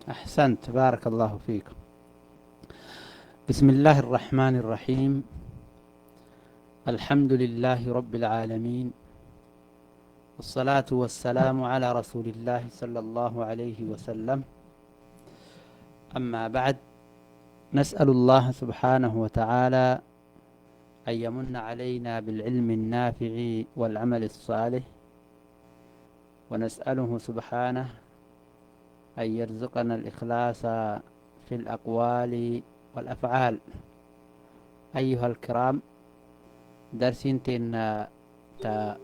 أحسنت، بارك الله فيكم. بسم الله الرحمن الرحيم. الحمد لله رب العالمين، والصلاة والسلام على رسول الله صلى الله عليه وسلم. أما بعد، نسأل الله سبحانه وتعالى أن يمن علينا بالعلم النافع والعمل الصالح، ونسأله سبحانه أن يرزقنا الإخلاص في الأقوال والأفعال. أيها الكرام، درسين تا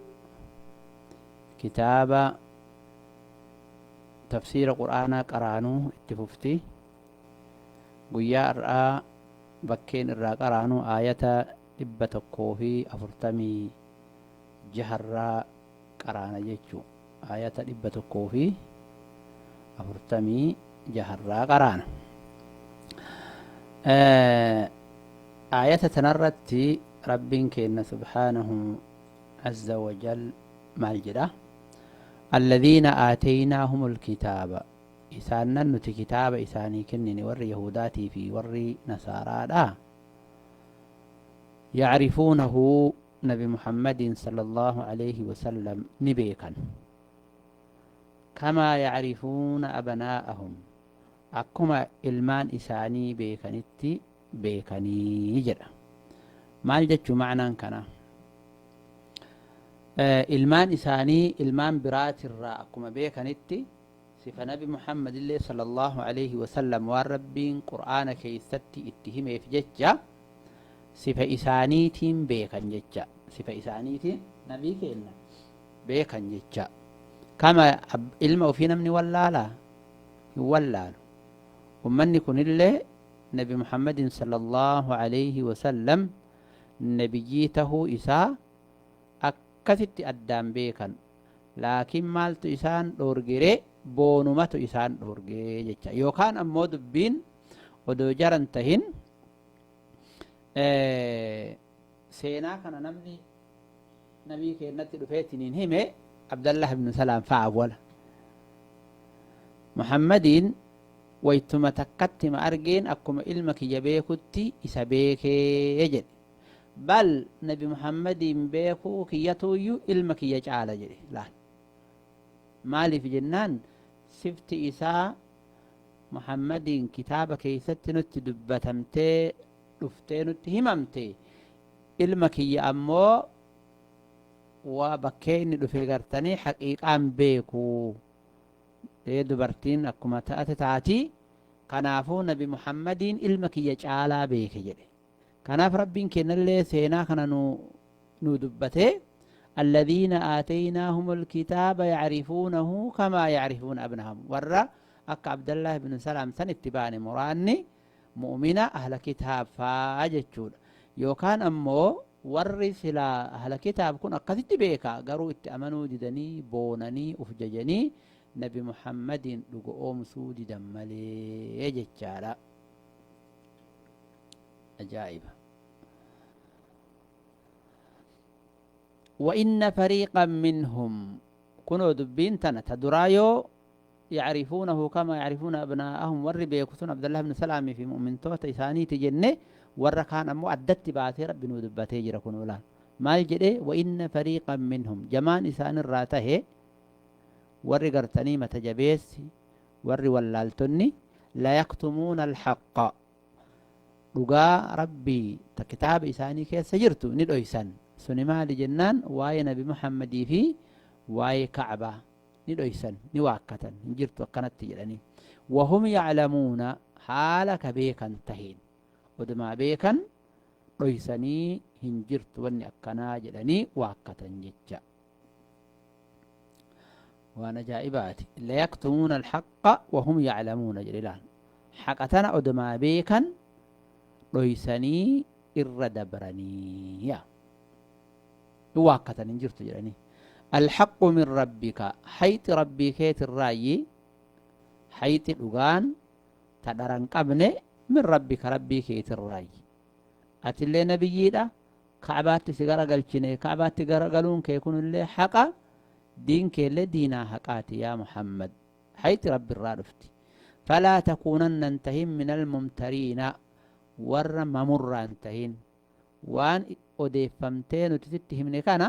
كتاب تفسير قرآن قرانو اتففتي guyyaa irraa bakkeen irraa qaraanu aayata 146 irraa qaraana jechuu, aayata 146 irraa qaraana. Aayata tanarratti rabbiin keenna subhaanahu azza wajal maal jedha? الذين آتيناهم الكتاب, isaanan nuti kitaaba isaanii kennine, warri yahudaatii fi warri nasaaraadha, يعرفونه, nabi Muhammadin صلى الله عليه وسلم ni beekan, كما يعرفون أبناءهم, akkuma ilmaan isaanii beekanitti beekanii jedha. Maal jechuu macnaan kana? Ilmaan isaanii ilmaan biraatirraa akkuma beekanitti, sifa nabi Muhammad illee صلى الله عليه وسلم waan rabbiin qur'aana keeysatti itti himeef jecha sifa isaaniitiin beekan jecha, sifa isaaniitiin nabii kenna beekan jecha. Kama ilma ofii namni wallaalaa hin wallaalu, ummanni kunillee nabi Muhammadin صلى الله عليه وسلم nabiyyii tahuu isaa akkasitti addaan beekan. Laakiin maaltu isaan dhoorgere? Boonumatu isaan dhoorgee jecha. Yookaan ammoo dubbiin odoo jaran tahin, seenaa kana namni nabii keennatti dhufeetiniin hime Abdallah ibnu Salaam fa'a. Awwala Muhammadiin waytuma takkatti ma argeen akkuma ilma kiyya beekutti isa beekee jedhe. Bal nabi Muhammadiin beekuu kiyyatuuyyuu ilma kiyya caala jedhe. Laal, maaliif jennaan, sifti isaa Muhammadiin kitaaba keeysatti nutti dubbatamtee dhuftee nutti himamte, ilma kiyya ammoo waa bakkee inni dhufe gartanii haqiiqaan beeku. Dubartiin akkuma ta'ate taatii. Kanaafuu nabi Muhammadiin ilma kiyya caalaa beeke jedhe. Kanaaf rabbiin kennallee seenaa kana nu dubbatee, الذين آتيناهم الكتاب يعرفونه كما يعرفون أبناءهم. ورا أك عبد الله بن سلام سن اتباني مراني مؤمنة أهل كتاب فاجتشود. يوكان أمو warri silaa ahla kitaab kun akkasitti beeka, garuu itti amanuu didanii, boonanii uf jajanii nabi Muhammadin dhugo oomsuu didan malee jechaadha. Ajaa'iba! وإن فريقا منهم, كنوا دبين تنا تدرايو يعرفونه كما يعرفون أبناءهم, ور بيكسون عبد الله بن سلام في مؤمن توت إساني تجنة. ور كان أمو أدت باتي ربي ندباتي جرا كنوا. maal jedhe؟ وإن فريقا منهم, jamaan isaan irraa tahe, warri gartanii mata jabeessi, warri wallaaltonni, ليكتمون الحق, dhugaa rabbii ta kitaaba isaanii keessa jirtu ni dhoysan. Suni maali jennaan, waa'ee nabi Muhammadii fi waa'ee Kacbaa ni dhoysan, ni waakkatan, hin jirtu akkanatti jedhanii. وهم يعلمون, haala ka beekan tahiin, odumaa beekan dhoysanii, hin jirtu wanni akkanaa jedhanii waakkatan jecha. Waan ajaa'ibaati! ليكتمون الحق وهم يعلمون jedhe. Ilaal, haqa tana odumaa beekan dhoysanii irra dabranii yaa hin waakkatan, hin jirtu jedhanii. الحق من ربك, hayxi rabbii keetirraayyi, hayxi dhugaan ta dharan qabne, من ربك, rabbii keetirraayyi. Atillee nabiyyiidha, kacbaatti si garagalchine, kacbaatti garagaluun kee kunillee haqa, diin keellee diinaa haqaati yaa Muhammad. Hayxi rabbi irraa dhufti. Falaa takuunanna hin tahin min almumtariina, warra mamurraa hin tahin. Waan odeeffamtee nuti sitti himne kana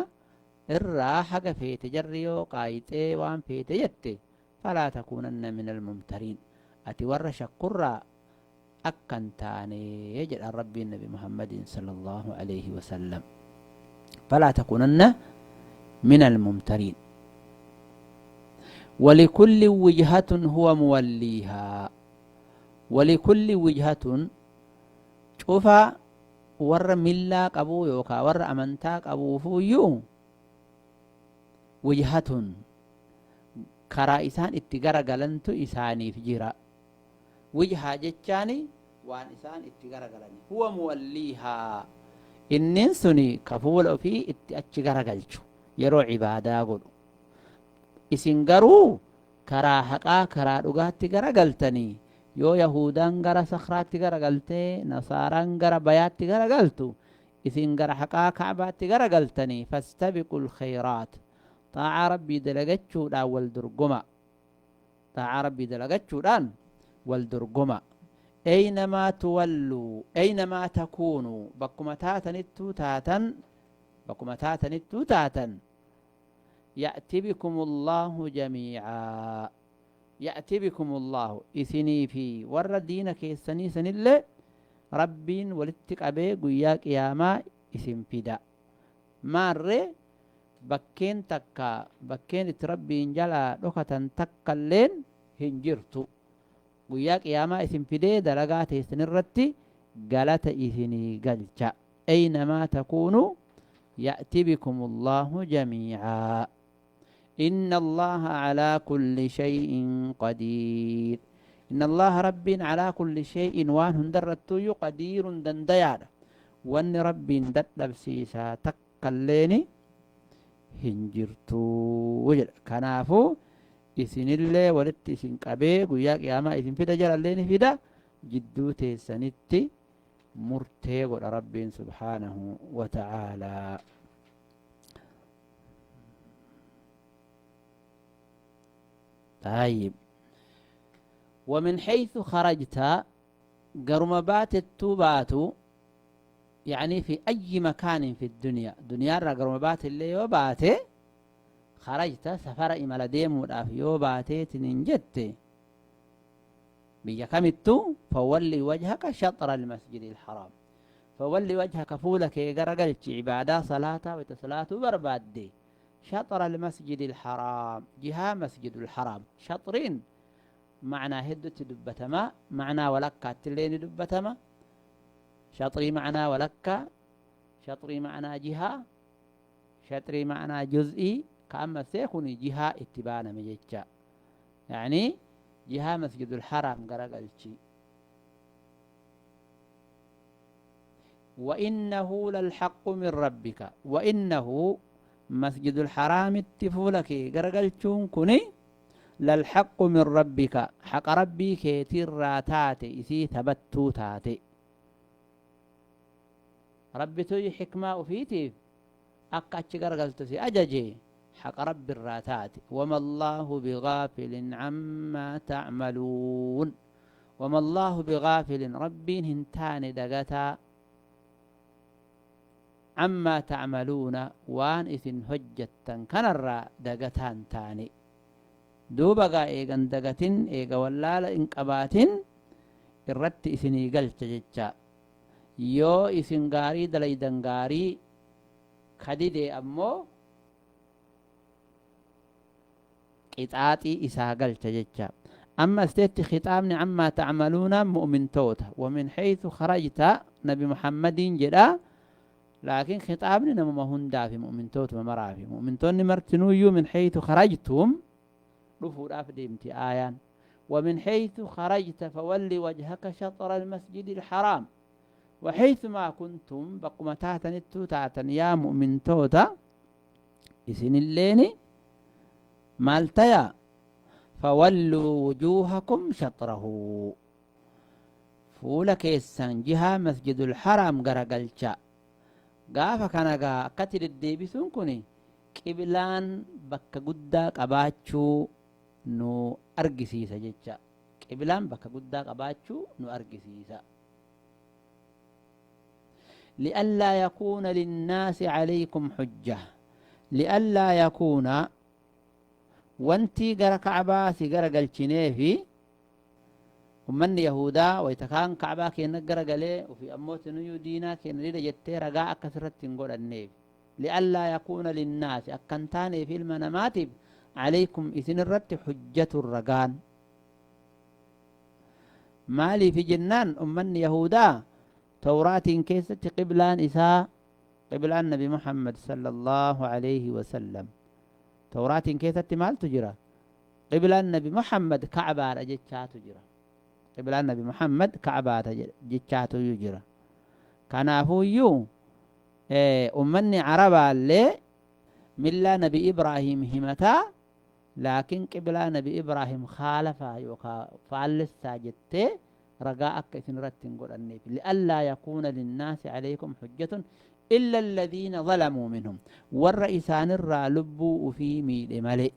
irraa haga feete jarri yoo qaayixee waan feete jette, falaa takuunanna min almumtariin, ati warra shakkurraa akkan taane jedhan Rabbiin Nabi Muhammadin sallallahu alayhi wasallam. Falaa takuunanna min almumtariin. ولكل وجهة هو موليها. ولكل وجهة شوفا ور ملا قبو يوكا ور أمنتا قبو فيو وجهة كرا إسان اتقرا قلنتو إساني في جرا وجهة جتشاني وان إسان اتقرا قلني هو موليها. إنن سني كفول في اتقرا قلتو يرو عبادة قلو isin garuu karaa haqaa karaa dhugaatti garagaltanii yoo Yahudaan gara sakhraatti garagaltee Nasaaraan gara bayaatti garagaltu isin gara haqaa Kacbaatti garagaltanii. Fastabiqu lkhayraat, xaacaa Rabbii dalagachuudhaan wal dorgoma, xaacaa Rabbii dalagachuudhaan wal dorgoma. Aynamaa tuwalluu, aynamaa takuunuu, bakkuma taatanittuu taatan, bakkuma taatanittuu taatan, يأتي بكم الله جميعا. يأتي بكم الله إسني في ور دين كيسني سنلة ربين ولتك أبي قياك يا إسن فدا ماري بكين تكا بكين تربين جلا لغة تكا اللين هنجرتو قياك يا ما إسن فدا دلقات سنرتي قالت إسني قلتا أينما تكونوا يأتي بكم الله جميعا إن الله على كل شيء قدير. إن الله رب على كل شيء وان هندرتو قدير دنديار وان رب ددبسيسا تكليني هنجرتو وجل كنافو إسن الله ولت إسن قبي قياك يا ما إسن فدا جل الليني فدا جدو تيسنتي مرتي رب سبحانه وتعالى. طيب ومن حيث خرجت قرمبات التوبات، يعني في أي مكان في الدنيا، دنيا قرمبات اللي يوباتي خرجت سفر إمال ديمو يوباتي تننجت بيكمتو فولي وجهك شطر المسجد الحرام. فولي وجهك فولك يقرقلت عبادة صلاة وتصلاة بربادي شطر المسجد الحرام، جهة مسجد الحرام شطرين معنى هدت دبتما معنى ولكا تلين دبتما شطري معنى ولكا شطري معنى جهة شطري معنى جزئي كأما سيكون جهة اتبانا مجيتشا يعني جهة مسجد الحرام قرقلتي. وإنه للحق من ربك. وإنه مسجد الحرام اتفولك قرقلتون كني للحق من ربك، حق ربي كيتير راتاتي إسي ثبتو تاتي ربي توي حكمة وفيتي أكاتش قرقلتو أججي حق رب الراتات. وما الله بغافل عما تعملون. وما الله بغافل ربي هنتان دقتا عما تعملون وان إثن هجة كنرى دقتان تاني دوبا إيغان دقتين إيغا ولالا إنقباتين الرت إثني قلت جتشا يو إثن غاري دليدن غاري كديدي أمو قطعاتي إسا قلت جتشا. أما استيت خطابني عما تعملون مؤمن توتا ومن حيث خرجت نبي محمد جدا، لكن خطابني نما هندا في مؤمن توت ومرافي مؤمن توني مرتنويو من حيث خرجتم رفور أفديمتي آيان. ومن حيث خرجت فولي وجهك شطر المسجد الحرام وحيث ما كنتم بقم تاتن التوتاتن يا مؤمن توتا إسن الليني مالتيا فولوا وجوهكم شطره فولك السنجها مسجد الحرام غرقلشا قافا كان قتل الديبسون كوني قبلان بك قدا قباتشو نو أرقسي سجدشا. Qiblaan bakka guddaa qabaachuu nu argisiisa. لئلا يكون للناس عليكم حجة، لئلا يكون وانتي غرا كعبة سي غرا قلچني في ومن يهودا ويتكان كعبة كي نغرا غلي وفي أموت نيو دينا كي نريد جتي رغا أكثرت تنقول النيف. لئلا يكون للناس أكنتاني في المنامات عليكم إذن الرت حجة الرقان. مالي في جنان أمن يهودا توراة كيست قبلان إساء قبلان نبي محمد صلى الله عليه وسلم. توراة كيست مال تجرى قبلان نبي محمد كعبة جتشات تجرى قبلان نبي محمد كعبة جتشات يجرى. كان أفويو أمني عربا اللي ملا نبي إبراهيم همتا، لكن قبل نبي إبراهيم خالفا يوكا فالسا جتة رجاءك إثن رتن قول النبي. لئلا يكون للناس عليكم حجة إلا الذين ظلموا منهم. والرئيسان الرا لبوا في ميل ملئ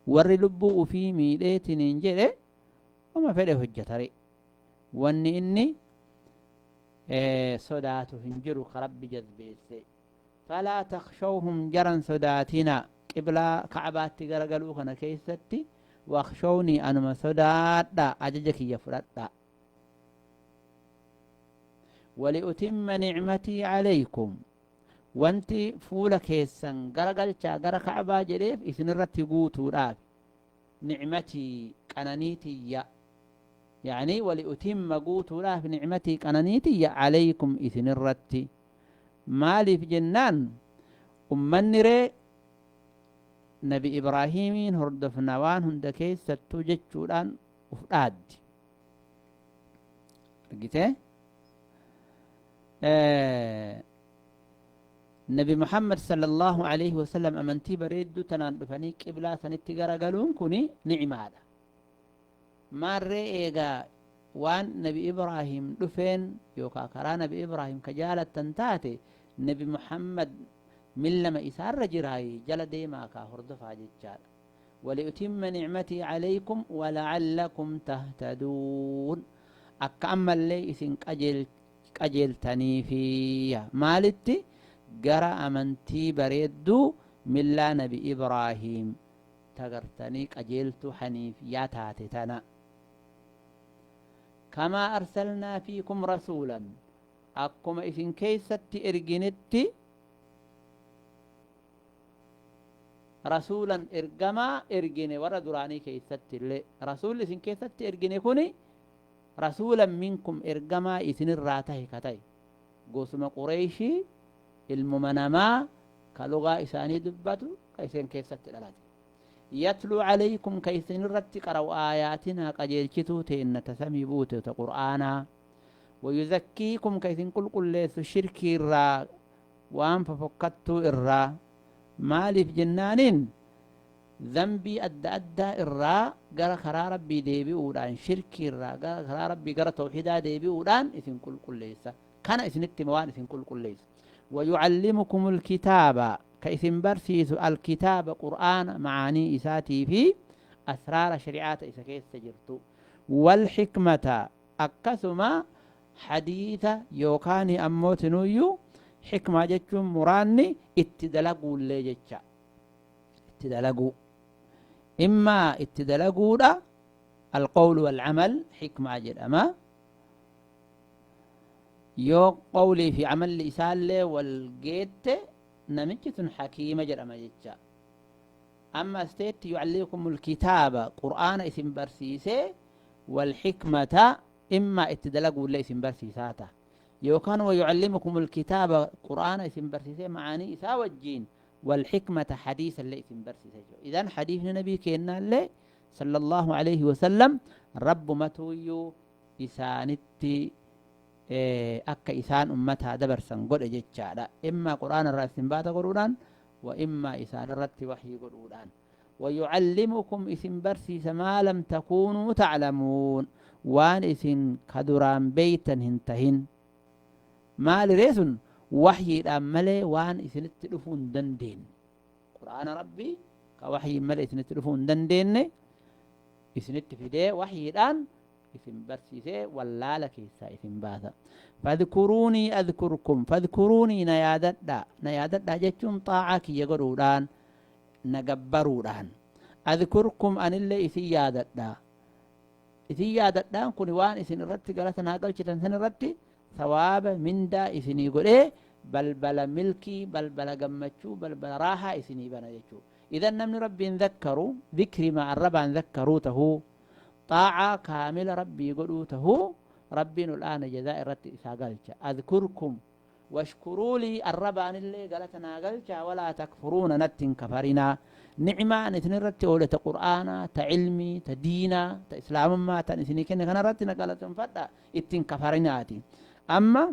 ور لبوا في ميل تنجل وما فله حجة ري. واني إني صدات هنجروا خرب جذبيسي. فلا تخشوهم جرا صداتنا قبل كعبات تغرغلو كنا كيستي واخشوني أنما صدات دا أججك يفرد دا. ولأتم نعمتي عليكم وانتي فول كيسن غرغلچا غر كعبا جريف إسن رتي قوتو راف نعمتي قنانيتي يا يعني ولأتم قوتو راف نعمتي قنانيتي يا عليكم إسن رتي. مالي في جنان أمني ري نبي إبراهيم هردفنا وان هند كيس ستوجد أفراد رجيته. نبي محمد صلى الله عليه وسلم أمنتي بريد تنان بفني قبلة سنتي قالون كوني نعمة هذا ما رأيجا وان نبي إبراهيم دفن يوكا كرا نبي إبراهيم كجالة تنتاتي نبي محمد من لما إسار جراي جل ديما كهردفا جتشال. ولأتم نعمتي عليكم ولعلكم تهتدون. أكمل لي إسن قجل تنيفية مالتي جرى أمنتي بريدو من لا نبي إبراهيم تغرتني قجلت حنيفية تاتتنا. كما أرسلنا فيكم رسولا أكما إسن كيست إرجنتي رسولا إرجما إرجني ورا دراني كيست اللي رسول إسن كيست إرجني كوني رسولا منكم إرجما إسن الراته كتاي قسم قريشي الممنما كلغة إساني دبتو كيسن كيست الألات يتلو عليكم كيسن الرت قرأوا آياتنا قجلتو تإن تسمي بوتو قرآنا ويزكيكم كيسن كل كل ليس شرك الرا وأن ففكتو الرا مالي في جنانين ذنبي أدى أدى الرا قرأ خرا ربي ديبي ودان شرك الرا قرأ خرا ربي قرأ توحيدا ديبي ودان إثن كل كل ليس كان إثن التموان إثن كل كل ليس. ويعلمكم الكتاب كإثن برسيس الكتاب قرآن معاني إساتي في أسرار شريعات إسا كيس سجرتو والحكمة أكسما حديث يوكاني أموت نويو حكمة جتشم مراني اتدلقوا اللي جتشا اتدلقوا إما اتدلقوا لا القول والعمل حكمة جل أما يو قولي في عمل إسالة والجيت نمجة حكيمة جل أما جتشا. أما ستيت يعلمكم الكتاب قرآن اسم برسيسة والحكمة إما اتدلقوا اللي اسم برسيساته يوكان ويعلمكم الكتاب قرآن اسم برسيسة معاني إسا والجين والحكمة حديث اللي اسم برسيسة. إذن حديث النبي كينا اللي صلى الله عليه وسلم رب متويو إسانتي أكا إسان أمتها دبرسن قد إجتشالا إما قرآن الرأس بات قرودان وإما إسان الرت وحي قرودان. ويعلمكم إسم برسيس ما لم تكونوا تعلمون وان إسن كدران بيتا هنتهن ما لريس وحي الأمالي وان إسن التلفون دندين قرآن ربي كوحي مالي إسن التلفون دندين Isinitti fidee waxyiidhaan isin barsiisee wallaala keessaa isin baasa. Fadkuruunii adkurkum, fadkuruunii na yaadadhaa, na yaadadhaa jechuun xaa'aa kiyya godhuudhaan, na gabbaruudhaan. Adkurkum anillee isin yaadadhaa. Isin yaadadhaan kun waan isin irratti galata naa galchitan san irratti sawaaba mindaa isinii godhee balbala milkii, balbala gammachuu, balbala raahaa isinii bana jechuu. Idan namni Rabbiin dhakkaru dhikrima arrabaan dhakkaruu tahuu, xaa'aa kaamila Rabbii godhuu tahuu, Rabbiin ol aana jazaa irratti isaa galcha. Adkurkum washkuruu lii, arrabaanillee galata naa galcha. Walaa takfuruuna, natti hin kafarinaa. Nicmaan isin irratti oole ta Qur'aanaa, ta cilmii, ta diinaa, ta Islaamummaa tan isinii kenne kana irratti na galateeffadha, ittiin kafarinaati. Amma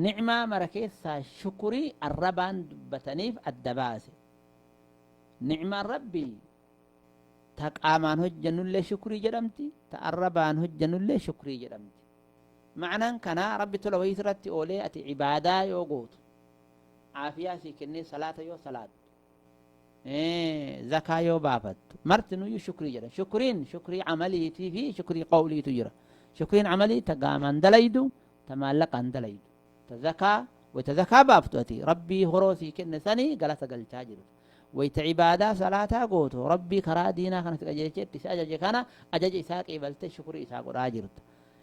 nicmaa mara keessaa shukurii arrabaan dubbataniif adda baase. Nicmaan Rabbii ta qaamaan hojjannullee shukrii jedhamti, ta arrabaan hojjannullee shukrii jedhamti. Ma'anaan kanaa Rabbi tola wayii irratti oolee ati cibaadaa yoo gootu, caafiyaa sii kennee salaata yoo salaattu, zakaa yoo baafattu, martinuyyuu shukrii jedhan. Shukriin shukrii camaliitii fi shukrii qawliitu jira. Shukriin camalii ta qaamaan dalaydu, ta maallaqaan dalaydu, ta zakaa. Wayta zakaa baaftu ati Rabbii horoo sii kenne sanii galata galchaa jirtu. Wayta cibaadaa salaataa gootu, Rabbii karaa diinaa kana si qajeelcheetti si ajaje kana ajaja isaa qeebaltee shukrii isaa godhaa jirta.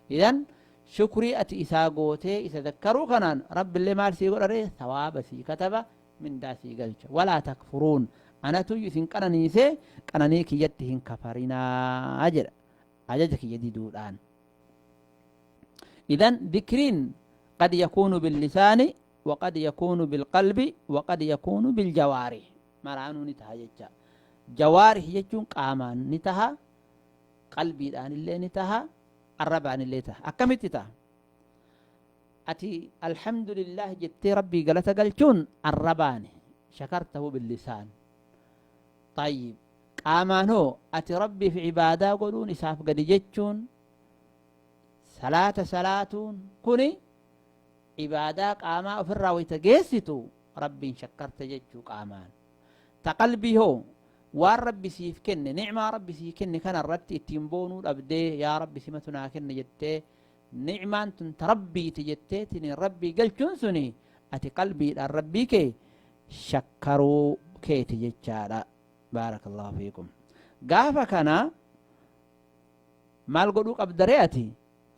Idan shukrii ati isaa gootee isa zakkaruu kanaan Rabbillee maal sii godhare? Sawaaba sii kataba, mindaa sii galcha. Walaa takfuruun, anatuyyu isin qananiisee qananii kiyyatti hin kafarinaa jedha ajaja kiyya diduudhaan. Idan dhikriin qad yakuunu billisaani waqad yakuunu bilqalbi waqad yakuunu biljawaarih, maraanuu ni taha jecha. Jawaarih jechuun qaamaan ni taha, qalbiidhaan illee ni taha, arrabaan illee taha. Akkamitti taha? Ati alhamdulillah jettee Rabbii galata galchuun arrabaani, shakartahu billisaan. Tayyib, qaamaan hoo? Ati Rabbiif cibaadaa godhuun, isaaf gadi jechuun, salaata salaatuun kuni cibaadaa qaamaa ofirraa wayta geessitu Rabbiin shakkarta jechuu qaamaan. Ta qalbii hoo? Waan Rabbi siif kenne, nicmaa Rabbi sii kenne kana irratti ittiin boonuu dhabdee, yaa Rabbi simatu naa kenne jettee, nicmaan tun ta Rabbiiti jetteetiin Rabbii galchuun suni ati qalbiidhaan Rabbii kee shakkaruu keeti jechaadha. Baarakallahu fiikum. Gaafa kana maal godhuu qabdaree? Ati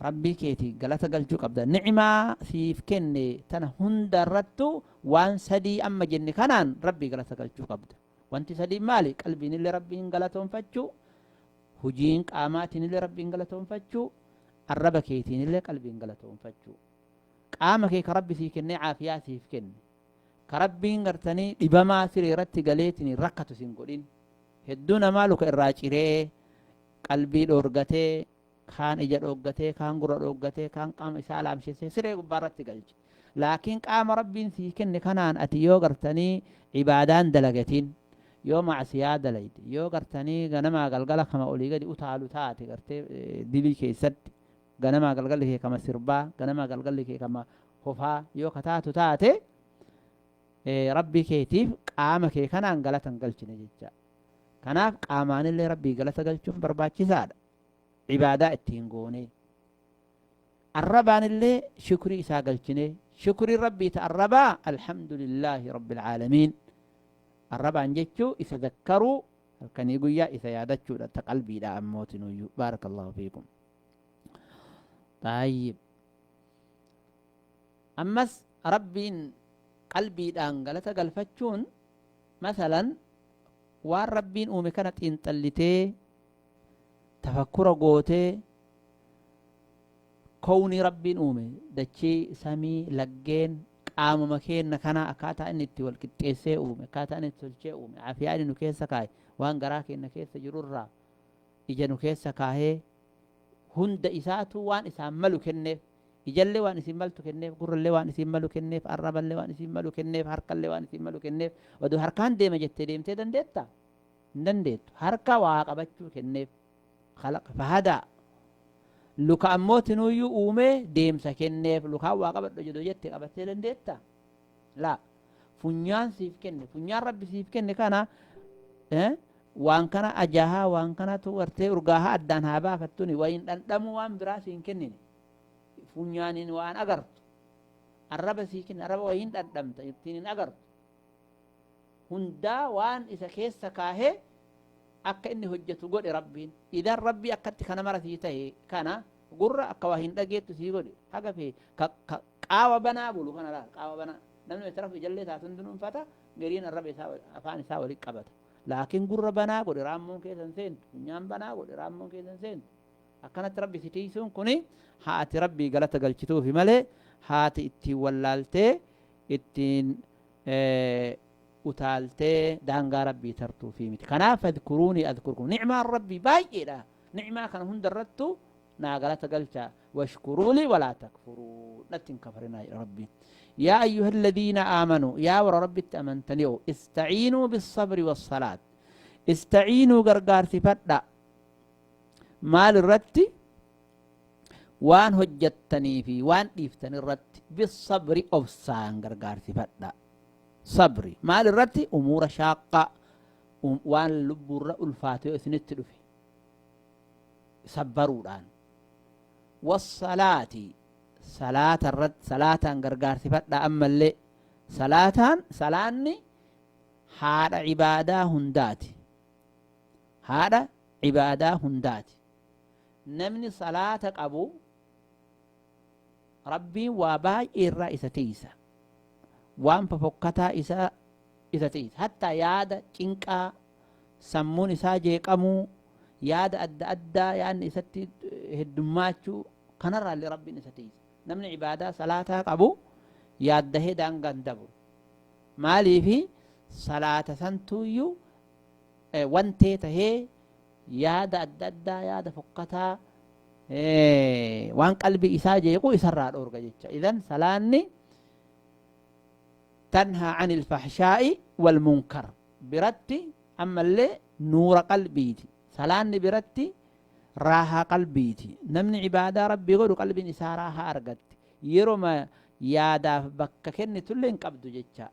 Rabbii keeti galata galchuu qabda nicmaa siif kenne tana hunda irrattu. Waan sadii amma jenne kanaan Rabbii galata galchuu qabda. Wanti sadii maali? Qalbiinillee Rabbiin galatoonfachuu, hujiin qaamaatiinillee Rabbiin galatoonfachuu, arraba keetiinillee qalbiin galatoonfachuu. Qaama kee ka Rabbi sii kennee caafiyaa siif kenne, ka Rabbiin gartanii dhibamaa siree irratti galeetiin rakkatu sin godhin. Hedduu namaa luka irraa ciree, qalbii dhoorgatee, kaan ija dhooggatee, kaan gurra dhooggatee, kaan qaama isaa laamshessee siree gubbaa irratti galche. Laakiin qaama Rabbiin sii kenne kanaan ati yoo gartanii cibaadaan dalagatin, yoo macsiyaa dalayde, yoo gartanii ganamaa galgala kama olii gadi utaalu taate, gartee dilii keessatti ganamaa galgalli kee kama sirbaa, ganamaa galgalli kee kama hofaa yoo ka taatu taate, Rabbii keetiif qaama kee kanaan galata hin galchine jecha. Kanaaf qaamaanillee Rabbii galata galchuun barbaachisaadha, cibaadaa ittiin goonee. Arrabaanillee shukrii isaa galchine. Shukriin Rabbii ta arrabaa alhamdulillaahi rabbil aalamiin arrabaan jechuu, isa zakkaruu, halkanii guyyaa isa yaadachuudha. Ta qalbiidha ammootinuyyuu. Baarakallahu fiikum. Tayyib, ammas Rabbiin qalbiidhaan galata galfachuun, masalan waan Rabbiin uume kana xiinxallitee, tafakkura gootee, kownii Rabbiin uume, dachii, samii, laggeen, qaamuma keenna kana akkaataa inni itti wal qixxeessee uume, akkaataa inni itti tolchee uume, afiyaa inni nu keessa kaa'e, waan garaa keenya keessa jirurraa ija nu keessa kaahee, hunda isaatu waan isaan malu kenneef. Ijallee waan isin maltu kenneef, gurrallee waan isin malu kenneef, arraballee waan isin malu kenneef, harkallee waan isin malu kenneef. Oduu harkaan deema jettee deemtee dandeetta? Hin dandeettu. Harka waa qabachuu kenneef, khalaqa fahadaa. Luka ammoo tinuuyyuu uumee deemsa kenneef. Lukaan waa qabadhu jedhu jette qabattee dandeetta? Laa. Funyaan siif kenne, funyaan Rabbi siif kenne kana Waan kana ajaahaa, waan kanatu gartee urgaahaa addaan haa baafattuni, wayin dhandhamuu waan biraa siin kennine, funyaaniin waan agartu, arraba sii kenne, arraba wayin dhandhamta ittiin hin agartu. Hundaa waan isa keessa kaahee akka inni hojjetu godhe Rabbiin. Idan Rabbii akkatti kana mara sii tahe, kana gurra akka waa hin dhageettu sii godhe. Haga fee qaawa banaa bulu kana laal, qaawa banaa namni tarafu ijallee taatu hundinuunfata, gariin arraba isaa afaan isaa walitti qabata. Laakiin gurra banaa godhe, raammoon keessa hin seentu. Funyaan banaa godhe, raammoon keessa hin seentu. Akkanatti Rabbi si tiisuun kuni haati Rabbii galata galchituufi malee haati ittiin wallaaltee ittiin utaaltee daangaa Rabbii tartuufi miti. Kanaaf fadkuruunii adkurkum, nicmaan Rabbii baay'eedha. Nicmaa kana hunda irrattu naa galata galchaa. Washkuruulii walaa takfuruu, natti hin kafarinaa jedha Rabbiin. Yaa ayyuha alladhiina aamanuu, yaa warra Rabbitti amantani'o, istaciinuu bissabri wassalaat. Istaciinuu, gargaarsifadha. Maal irratti? Waan hojjattanii fi waan dhiiftan irratti. Bissabri, obsaan gargaarsifadha. Sabri maal irratti? Umuura shaaqqaa, waan lubbuurra ulfaate yoo isinitti dhufe sabbaruudhaan. Wassalaati, salaata irratti, salaataan gargaarsifadha. Ammallee salaataan, salaanni haadha ibaadaa hundaati, haadha ibaadaa hundaati. Namni salaata qabu Rabbiin waa baay'ee irraa isa tiisa, waan fofokkataa isa tiisa. Hattaa yaada cinqaa, sammuun isaa jeeqamuu, yaada adda addaa yaadni isatti heddummaachuu kanarraallee Rabbiin isa tiisa. Namni ibaadaa salaataa qabu yaaddahee daangaan dabru. Maaliifi? Salaata santuuyyuu wantee tahee yaada adda addaa, yaada fokkataa, waan qalbii isaa jeequ isarraa dhoorga jecha. Idan salaanni tanhaa ani ilfahshaa'i walmunkar biratti ammallee nuura qalbiiti. Salaanni biratti raahaa qalbiiti. Namni ibaadaa Rabbii godhu qalbiin isaa raahaa argatti, yeroma yaadaaf bakka kennitullee hin qabdu jecha.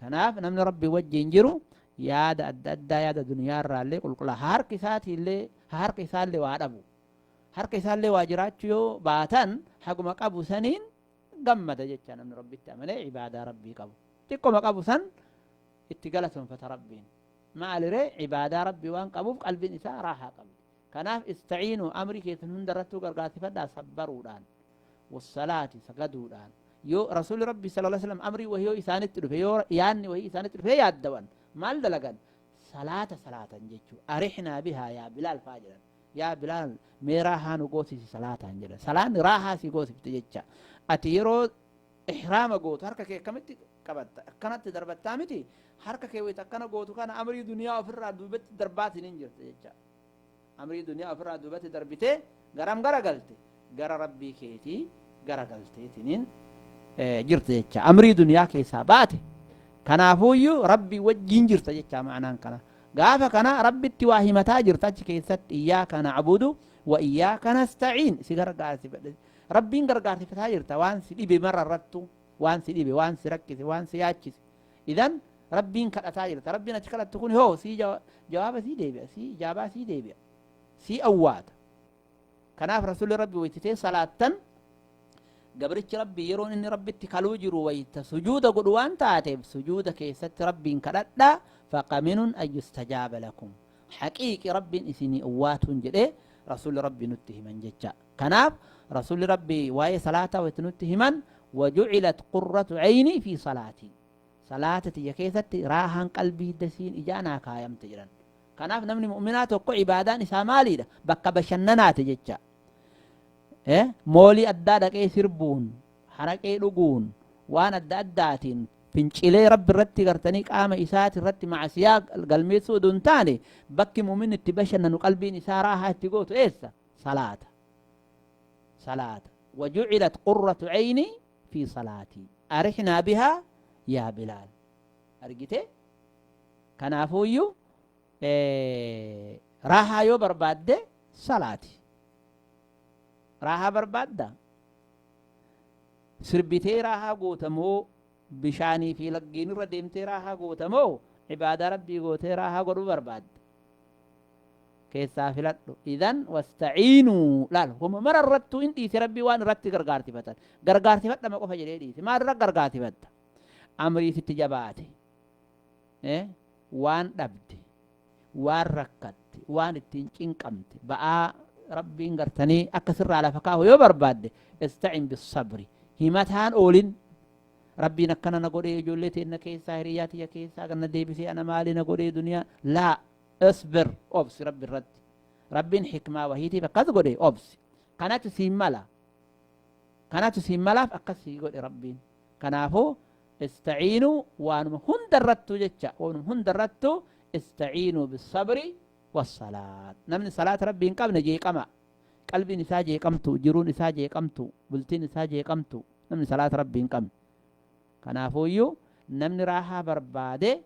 Kanaaf namni Rabbii wajjiin jiru yaada adda addaa, yaada duniyaa irraallee qulqullaa. Harki isaatiillee, harka isaallee waa dhabu, harka isaallee waa jiraachuu yoo baatan, haguma qabu saniin gammada jecha. Namni Rabbitti amanee ibaadaa Rabbii qabu xiqqoma qabu san itti galatoonfata Rabbiin. Maaliree? Ibaadaa Rabbii waan qabuuf qalbiin isaa raahaa qabdi. Kanaaf istaciinuu, amrii keessan hunda irrattuu gargaarsifadhaa sabbaruudhaan, wassalaati, sagaduudhaan. Yoo Rasuulli Rabbii sallallahu alaihi wasallam amrii wahii yoo isaanitti dhufe, yoo yaanni wahii isaanitti dhufe yaaddawan, maal dalagan? Salaata salaatan jechuu. Arixnaa bihaa yaa Bilaal faa jedhan. Yaa Bilaal, mee raahaa nu goosisi salaataan jedhan. Salaanni raahaa si goosifte jecha. Ati yeroo ihraama gootu harka kee akkamitti qabatta? Akkanatti darbattaa miti? Harka kee wayita akkana gootu kana amrii duniyaa ofirraa duubatti darbaatiin hin jirte jecha. Amrii duniyaa ofirraa duubatti darbitee garam gara galte? Gara Rabbii keetii gara galteetiniin jirte jecha. Amrii duniyaa keessaa baate. Kanaafuuyyuu Rabbii wajjiin jirta jecha. Ma'anaan kana gaafa kana Rabbitti waa himataa jirta achi keessatti. Iyyaaka na'budu wa iyyaaka nasta'iin, si gargaarsifadhe, Rabbiin gargaarsifataa jirta. Waan si dhibe mara irrattu, waan si dhibe, waan si rakkise, waan si yaachise, idan Rabbiin kadhataa jirta. Rabbiin achi kadhattu kun hoo sii jawaaba sii deebi'a, sii ijaabaa sii deebi'a, sii awwaata. Kanaaf Rasuulli Rabbi waytitee salaattan, gabrichi Rabbii yeroon inni Rabbitti kaluu jiru wayta sujuuda godhu waan taateef, sujuuda keessatti Rabbiin kadhadhaa, faqaminun an yustajaaba lakum, haqiiqi Rabbiin isinii owwaatuun jedhee Rasuulli Rabbii nutti himan jecha. Kanaaf Rasuulli Rabbii waa'ee salaataa wayta nutti himan, wajucilat qurratu caynii fi salaatii, salaata tiyya keessatti raahaan qalbii dasiin ijaa naa kaayamte jedhan. Kanaaf namni mu'minaa tokko ibaadaan isaa maaliidha? Bakka bashannanaati jecha. Moolii addaa dhaqee sirbuun, haraqee dhuguun, waan adda addaatiin fincilee Rabbi irratti gartanii qaama isaati irratti macasiyaa galmeessuu oduu hin taane, bakki mu'minni itti bashannanu, qalbiin isaa raahaa itti gootu eessa? Salaata, salaata. Wajucilat qurratu cayni fi salaatii, arixnaa bihaa yaa Bilaal, argite? Kanaafuuyyuu raahaa yoo barbaadde salaati. Raahaa barbaadda? Sirbitee raahaa gootamoo, bishaanii fi laggeen irra deemtee raahaa gootamoo, ibaadaa Rabbii gootee raahaa godhuu barbaadda? Keessaa filadhu. Idan wastaciinuu laal homa mara irrattuu in dhiise Rabbii waan irratti gargaartifatan. Gargaartifadhama qofa jedhee dhiise. Maal irra gargaartifatta? Amrii sitti jabaate. Waan dhabde, waan rakkatte, waan ittiin cinqamte, ba'aa Rabbiin gartanii akka sirraa lafa kaahu yoo barbaadde, istacin bisabri. Himataan oolin. Rabbiin akkana na godhee, ijoollee teenna keessaa, hiriyyaa tiyya keessaa ganna deebisee, ana maali na godhee duniyaa. Laa, isbir, obsi Rabbi irratti. Rabbiin hikmaa wahiitiif akkas godhe, obsi. Kanatu siin mala. Kanatu siin malaaf akkas sii godhe Rabbiin. Kanaafuu istaciinuu waanuma hunda irrattuu jecha, waanuma hunda irrattuu istaciinuu bisabri wassalaat. Namni salaata Rabbii hin qabne jeeqama. Qalbiin isaa jeeqamtu, jiruun isaa jeeqamtu, bultiin isaa jeeqamtu, namni salaata Rabbii hin qabne. Kanaafuuyyuu namni raahaa barbaade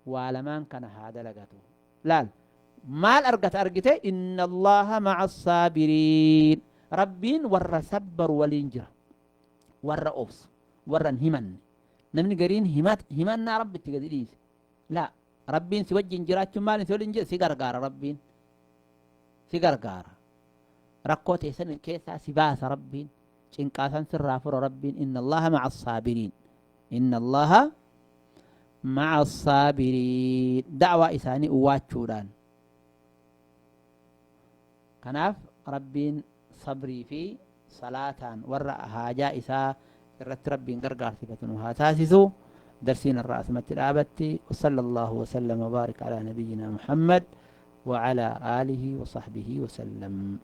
waa lamaan kana haa dalagatu. Laal, maal argata argite? Inna Allaha ma'a saabiriin. Rabbiin warra sabbaru waliin jira. Warra obsu, warra hin himanne. Namni gariin himannaa Rabbitti gadi dhiise. Laa, Rabbiin si wajjin jiraachuun maal si waliin jira? Si gargaara Rabbiin. Si gargaara. Rakkoo teessan keessaa si baasa Rabbiin. Cinqaasan sirraa fura Rabbiin. Inna Allaha ma'a saabiriin. Inna Allaha ma'a saabiriin. Da'waa isaanii uwwaachuudhaan. Kanaaf Rabbiin sabrii fi salaataan warra haajaa isaa irratti Rabbiin gargaarsifatu nu haa taasisu. Darsiin irraa asumatti dhaabatti. وصلى الله وسلم وبارك على نبينا محمد وعلى آله وصحبه وسلم.